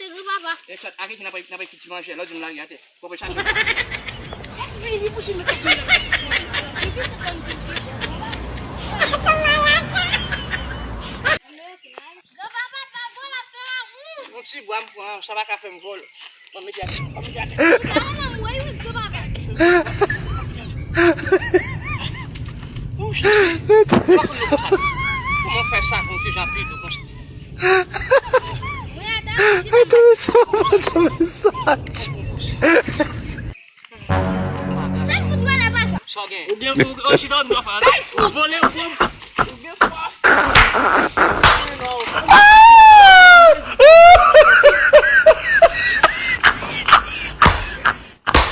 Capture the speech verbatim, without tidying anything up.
atè, granpapa. E sòt, ake ki n ap, n ap fouti manje, lòt jou m lage atè. Bon, ben, chache. Yon ti bwa m pran, sa pa ka fè m vòlò. Bon, mete atè, bon, mete atè. Ou chèche. Kòman fè sa, yon ti jan pi dou konsa? Sa w gen? Ou gen, ou, ou chita, ou dwa fè. Ou vole, ou pran.